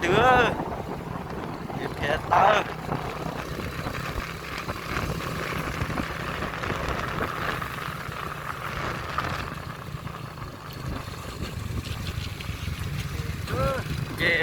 Ces phem tawv. Nce.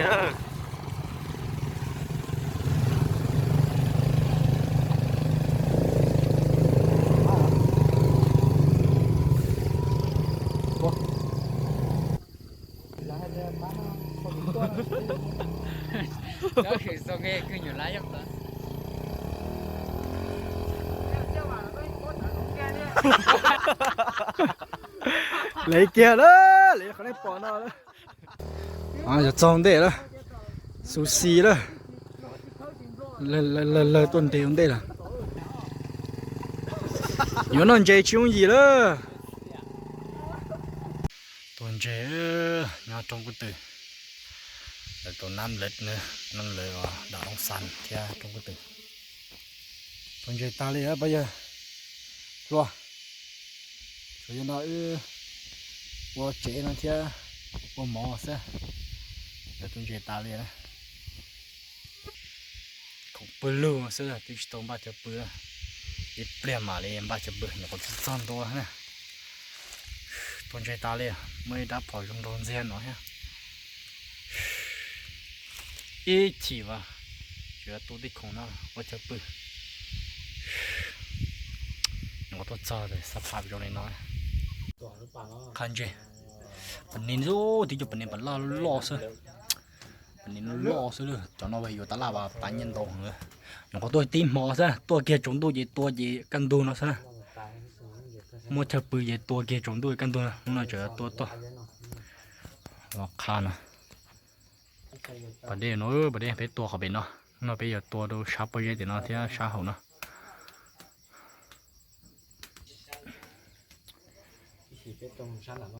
Lawv kiag lawm, lawv qhov nej pom no lawm. Yog txog ntej lawm, xu xi lawm, lawg tuaj nres ua ntej lawm. Yuav noj ntses tsis yooj yim lawm. Tua ntses nyob roob kub twm, lawv tus nab lawv, nab lawv dam loob xas thiab roob kub twm. Tua ntses tas li pab yawg hluas, tsuas yog no wb ua tsev no thiab ua mov xwb, lawv tua ntses tas li na. Khoom pw lug xwb twb tsis tau npaj chaw pw, ib pliag mam li npaj chaw pw nyuam qhuav txog ntua na. Tua ntses tas li, muaj ib rab phom zoo nraug ntxiag no thiab. Ib chim mas tsuas yog tu tej khoom no ua chaw pw. Nyuam qhuav tuaj txog xab pham zoo li no. Qha ntses, pam ne, twb cov pam ne pam laj loj xwb. Pam ne loj xwb, cov no yuav tas laj pas tas nyiaj ntau heev. Nyuam qhuav tuaj tib hmo xwb, tuaj kiag tsaus ntuj ces tua ces kaj ntug no xwb na. Muaj chaw pw ces tua kiag tsaus ntuj kaj ntug no, hnub no tseem tua tuaj los qha no. Pas dej no, pas dej peb tua qhov pem no, hnub no peb yuav tua rau sab pob zeb tim no thiab sab hauv no.